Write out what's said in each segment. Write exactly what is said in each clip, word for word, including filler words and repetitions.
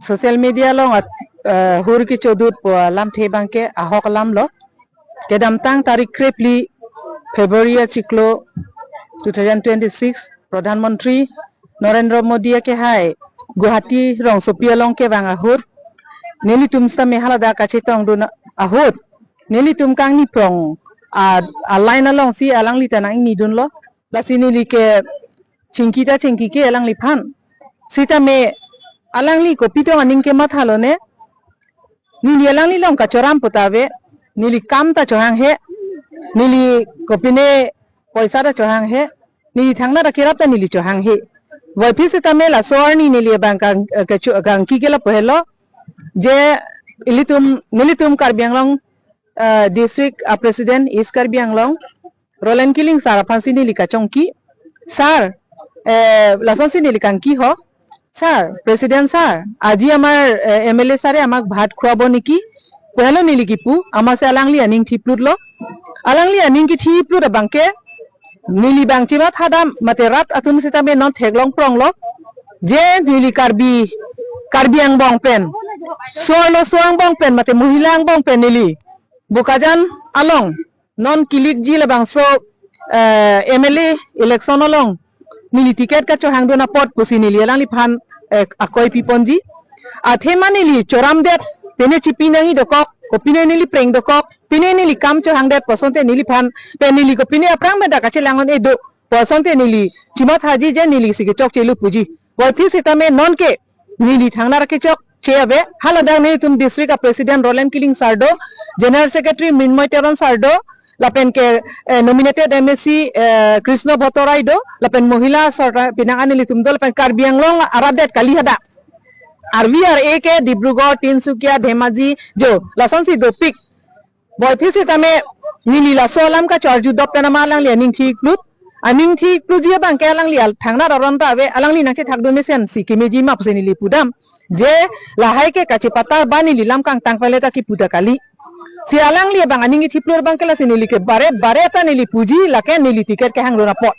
social media along at, eh, hur kechodutpo alamthe abangke ahok alamlo. Kedamtang tarik krephli February achiklo two thousand twenty-six, Pradhan Mantri Narendra Modi akehai Guwahati rongsopi along kevang ahut, nelitum sitame haladak kachetongdun ahut, nelitum kangni prong a, a line alongsi alangli ta nang-ingnidunlo. Lasi neli ke chingki ta chingkike alangliphan. Sitame alangli kopi tong aning kemathalo ne. Neli alangli along kachoram puta ave. Neli kam ta chohanghe. Neli kopine poisa ta chohanghe. Neli thangnat akirap ta neli chohanghe. Puvoiphit sitame laso arni neli abang kang, eh, kecho-, kangki ke lapu helo. Je ilitum, nelitum Karbi Anglong, eh, District, eh, President East Karbi Anglong, Roland Killing sir aphansi neli kachongki. Sir, eh, lasonsi neli kangki ho. Sir, President sir, আজি আমাৰ, eh, M L A sir এ আমাক ভাত খুৱাব নেকি? Pu helo neli kipu, amatsi alangli aning thiplutlo. Alangli aning kethiplut abangke, neli abang chemathadam, mate rat atum sitame non theklongpronglo. Je neli Karbi, Karbi angbong pen, so-arloso angbong pen, mate mohila angbong pen neli Bokajan along non kilikji labangso, eh, M L A election along neli ticket kachohangdun apot pusi neli alangliphan, eh, akoi piponji. Athema neli choramdet, pine chipi nangji dokok, kopine neli preng dokok, pine neli kam chohangdet pu asonte neliphan, pen neli kopine aphrang pen dak kachelang un-e do pu asonte neli chemathaji, je nelisi kechokchelo puji. Puvoiphit sitame nonke neli thangnat kechokche ave, haladak nelitum district a president Roland Killing sir do, general secretary Mrinmoy Teron sir do, lapen ke, eh, nominated M A C, eh, Krishna Bhattarai do, lapen mohila sir ta penang an nelitum do, lapen Karbi Anglong arat det kali hadak. Arvi ar-e ke Dibrugarh, Tinsukia, Dhemaji, jo, lasonsi dopik. Puvoiphit sitame neli laso alam kachorju dop pen ama alangli aning thiplut. Aning thiplutji abangke alangli al thangnat aron ta ave, alangli nangchethakdun mesensi kemeji ma pusi neli pudam. Je lahai ke kachepatar ba neli lam kangtang pale ta kipu ta kali. Si alangli abang aning kethiplut abangke lasi neli ke bare bare ta neli puji, lake neli ticket kehangdun apot.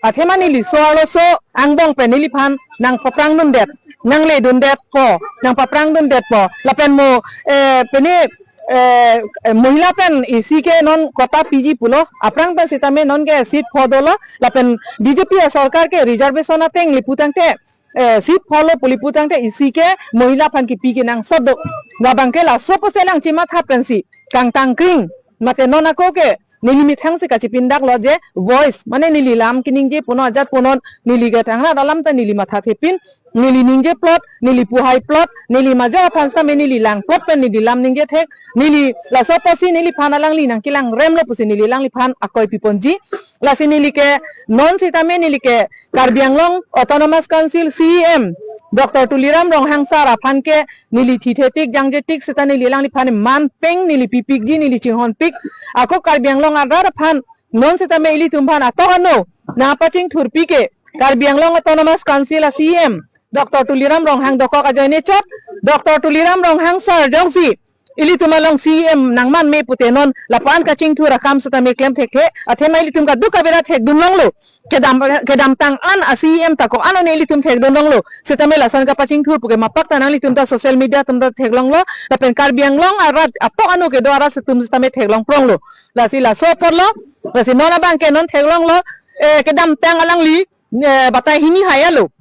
Athema neli so-arloso angbong pen neliphan nangpaprangdundet, nangledundetpo, nangpaprangdundetpo. Lapen mo, eh, pine, eh, eh, mohila pen isi ke non quota piji pulo, aphrang pen sitame nonke seat pho dolo, lapen B J P asorkar ke reservation ateng le putangte, eh, seat pholo pu le putangte isi ke mohila aphan kipi kenangsot do. Labangke laso pusi alang chematha pensi kangtangkring, mate non ako ke neli methangsi kachepindaklo je voice, mane neli lam keningje punon ajat punon, neli ke thangnat alam ta neli mathathepin, neli ningjeplot, neli puhaiplot, neli majok aphan sitame neli langplot pen neli lam ningje thek, neli laso apotsi neliphan alangli nangkelangremlo pusi neli alangliphan akoi piponji. Lasi neli ke non sitame neli ke Karbi Anglong Autonomous Council C E M Doctor Tuliram Ronghang sir aphan ke neli thithetik jangjetik sita neli alangliphan manpeng neli pipikji, neli chinghonpik. Ako Karbi Anglong arat aphan non sitame ilitum aphan atok ano nangpachingthurpi ke Karbi Anglong Autonomous Council a C E M Doctor Tuliram Ronghang dokok ajoine chot, Doctor Tuliram Ronghang sir jongsi ilitum along C E M nangman me pute non lapu-an kachingthur akam sitame klem thekthe, athema ilitum kadokave ra thekdun longlo. Kedam, kedamtang an a C E M ta ko-an one ilitum thekdun longlo. Sitame lason kapachingthur puke mapak ta nanglitum ta social media atum ta theklonglo. Lapen Karbi Anglong arat atok ano kedo arat atum sitame theklongpronglo. Lasi laso apotlo, lasi non abangke non theklonglo, eh, kedamtang alangli, eh, batai hini hai alo.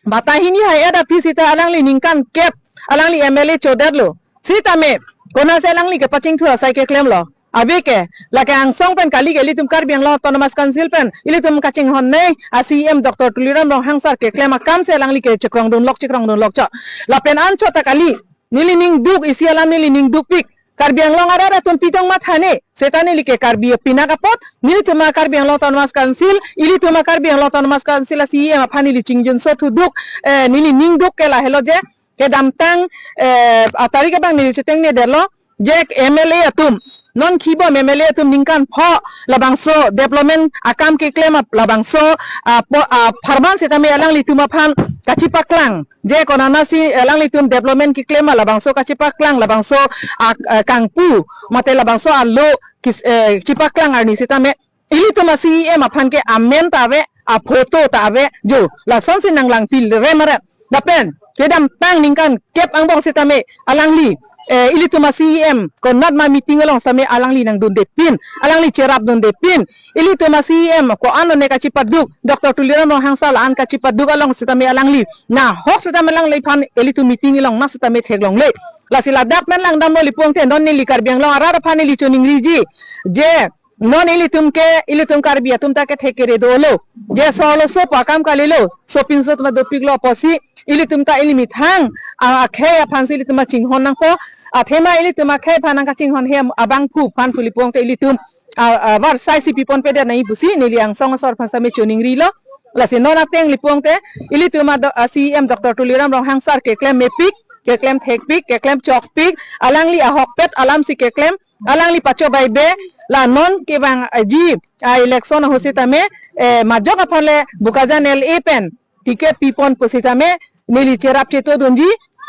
Batai hini hai-et aphi sita alangli ningkan kep alangli M L A chodetlo. Sitame konatsi alangli kepachingthur asai keklemlo? Ave ke, lake angsong pen kali ke ilitum Karbi Anglong Autonomous Council pen ilitum kachinghonnei a C E M Doctor Tuliram Ronghang sir keklem akamsi alangli ke chekrongdunlok chekrongdunlok chot. Lapen anchot ta kali, neli ningduk, isi alam neli ningdukpik. Karbi Anglong arat atum pitong mathane, seta neli ke Karbi apinak apot, nelitum a Karbi Anglong Autonomous Council, ilitum a Karbi Anglong Autonomous Council a C E M aphan neli chingjinso thuduk, eh, neli ningduk ke lahelo je, kedamtang, eh, a tarik abang neli chetengnedetlo, je M L A atum, non khibom M L A atum ningkan pho labangso development akam keklem ap-, labangso, ah, po-, ah, pharman sitame alanglitum aphan kachipaklang. Je konatsi alanglitum development keklem a labangso kachipaklang, labangso a, a, kangpu, mate labangso alo kis-, eh, chipaklang arni sitame ilitum a C E M aphan ke amen ta ave, a photo ta ave, jo, lasonsi nanglangpirem arat. Lapen kedamtang ningkan kep angbong sitame alangli, eh, ilitum a-C E M konat ma meeting along sitame alangli nangdunde pin, alangli cherapdunde pin. Ilitum a-C E M ko-an one kachipaduk, Doctor Tuliram Ronghang sir la-an kachipaduk along sitame alangli nahok sitame alangliphan ilitum meeting along na sitame theklongle. Lasi ladak pen langdamlo lipong te non neli Karbi Anglong arat aphan neli choningriji je non ilitum ke, ilitum Karbi atum ta kethek kere dolo. Je so arloso pu akam kalilo, sopinso atum dopiklo apotsi ilitum ta ili methang a, akhei aphansi ilitum chinghon nangpo. Athema ilitum akhei aphan nangkachinghon he abangphu aphan pu lipong te ilitum a, a, varsai si pipon pedet nangji pusi neli angsong asor aphan sitame choningrilo. Lasi non ateng lipong te ilitum a, do- a, C E M Doctor Tuliram Ronghang sir keklem mepik, keklem thekpik, keklem chokpik, alangli ahokpet alamsi keklem, alangli pachobei be, la non kevangji a-election ahut sitame, eh, majok aphan le Bokajan L A pen ticket pipon pusitame neli cherap chetodunji,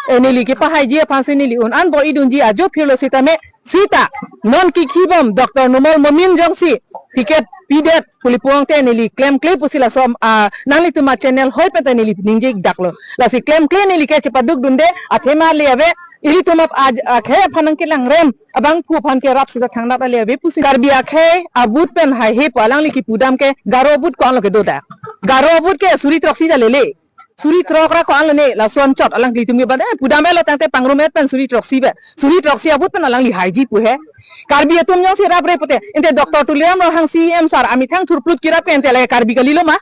eh, neli kepahaiji aphansi neli un-an bor-idunji ajo phirlo sitame sita non kikhibom Doctor Numal Momin jongsi ticket pidet pu lipong te neli klemkle pusi laso, ah, nanglitum a-channel hoi pen ta neli ningje daklo. Lasi klemkle neli ke chepadukdunde, athema le ave ilitum ap aj, akhei aphan nangkelangrem abangphu aphan kerap sita thangnat ale ave pusi. Karbi akhei a-vote pen haihe pu alangli kipudam ke Garo vote ko-anlo kedo dak. Garo vote ke suri throksi ta lele. Suri throk ra ko-anlo ne lason chot alanglitum ke bade, eh, pudam elo tangte pangrum et pen suri throksi be. Suri throksi a-vote pen alangli haiji pu he. Karbi atum jongsi raprek pute, ante Doctor Tuliram Ronghang C E M sir amethang thurplut kerap ke ante le Karbi kalilo ma?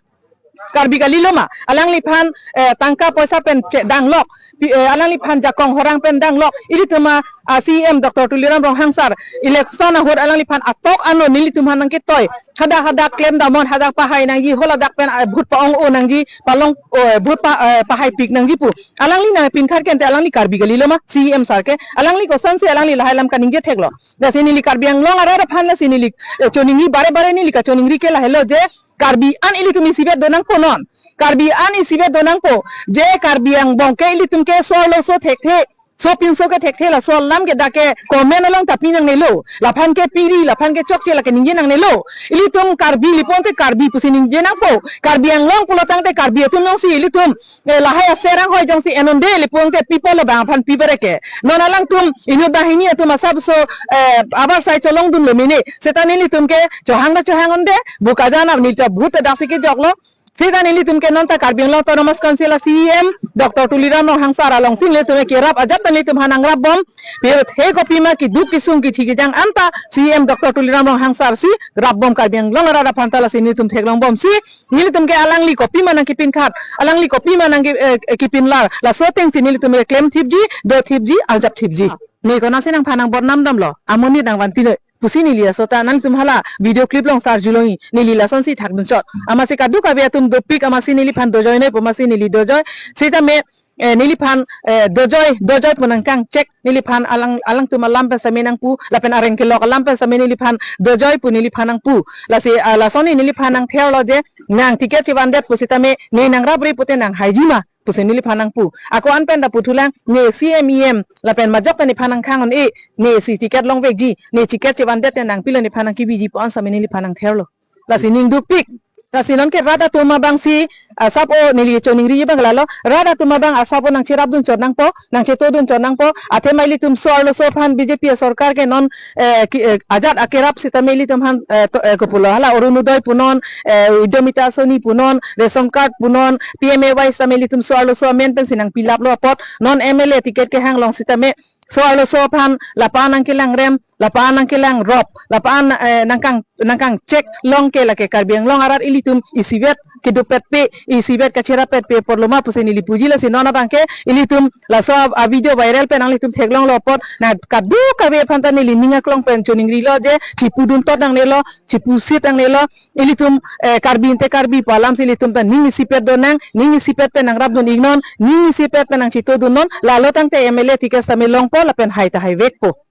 Karbi kalilo ma? Alangliphan, eh, tangka poisa pen che danglok, pi-, eh, alangliphan jakong horang pen danglok, ilitum a, a-C E M Doctor Tuliram Ronghang sir election ahut alangliphan atok ano nelitum aphan nangketoi. Hadak hadak klem damnon, hadak pahai nangji, holadak pen, eh, vote pa-ong-o nangji, palong, oh, eh, vote pa, eh, pahaipik nangji pu. Alangli nangpinkhat ke ante alangli Karbi kalilo ma, C E M sir ke? Alangli kosonsi alangli lahai alam kaningje theklo? Lasi neli Karbi Anglong arat aphan lasi neli, eh, choningri bare bare neli kachoningri ke lahelo je Karbi an ilitum isivet donangpo non. Karbi an isivet donangpo. Je Karbi angbong ke ilitum ke so arloso thekthe, sopinso ke thekthe, laso alam ke dak ke comment along ta pi nangnelo. Laphan ke piri, laphan ke chokche lake ningje nangnelo. Ilitum Karbi lipong te Karbi pusi ningje nangpo. Karbi Anglong pulo tangte Karbi atum jongsi ilitum, eh, lahai aser anghoi jongsi enonde lipong te pipo lo bang aphan pi bare ke. Non alangtum inut banghini atum asapso, eh, avarsai cholongdunlo mene. Seta nelitum ke chohang ta chohang onde, Bokajan a nelitum vote ta daksi kejoklo. Seta nelitum ke non ta Karbi Anglong Autonomous Council a-C E M Doctor Tuliram Ronghang sir alongsi nelitum kerap ajat ta nelitum aphan nangrapbom. Pirthe kopima keduk kesung kithi kejang anta C E M Doctor Tuliram Ronghang sir si rapbom Karbi Anglong arat aphan ta, lasi nelitum theklongbomsi nelitum ke alangli kopima nangkepinkhat, alangli kopima nangke, eh, kepinlar, laso atengsi nelitum ke klemthipji, dothipji, arjapthipji. Ne konatsi nangphan nangbodnam damlo, amonit nangvanpilo pusi neli laso ta nangtum hala video clip along sar julongi, neli lasonsi thakdun chot. Amatsi kadokave atum dopik amatsi neliphan dojoinoi pu amatsi neli dojoi. Sitame, eh, neliphan, eh, dojoi, dojoi pu nangkangchek, neliphan alang, alangtum alam pen sitame nangpu, lapen areng kelok alam pen sitame neliphan dojoi pu neliphan nangpu. Lasi, ah, lasonsi neliphan nangtherlo je, nang ticket chevandet pusitame ne nangrapre pute nang haiji ma pusi neliphan nangpu. Ako-an pen ta puthulang, ne C M E M lapen majok ta nephan nangkhang un-e, ne si ticket longvekji, ne ticket chevandet te nangpilo nephan nangkebiji pu-an sitame neliphan nangtherlo. Lasi ning dukpik. Lasi nonke rat atum abangsi, ah, asap o neli choningri abang lalo. Rat atum abang asap o nangcherapdun chot nangpo, nangchetodun chot nangpo. Athema ilitum so arloso aphan B J P asorkar ke non, eh, ki, eh, ajat akerap sitame ilitum aphan, eh, to, eh, kopulo hala Orunodoi punon, eh, Udyamita Asoni punon, ration card punon, P M A Y sitame ilitum so arloso amen pensi nangpilaplo apot, non M L A ticket kehang along sitame so arloso aphan lapu-an nangkelangrem, lapu-an nangkelangrop, lapu-an, eh, nangkang, nangkangchek long ke lake Karbi Anglong arat ilitum isivet kedopetpe, isivet kacherapetpe apotlo ma pusi neli puji. Lasi non abangke ilitum laso a-video viral pen nanglitum theklonglo apot, na kadokave aphan ta neli ning aklong pen choningrilo je, chipudun tot nangnelo, chipusit nangnelo, ilitum, eh, Karbi ante Karbi pu alamsi ilitum ta ning isipet donang, ning isipet pen nangrapdun iknon, ning isipet pen nangchetodunnon, lalo tangte M L A ticket sitame longpo lapen hai ta haivekpo.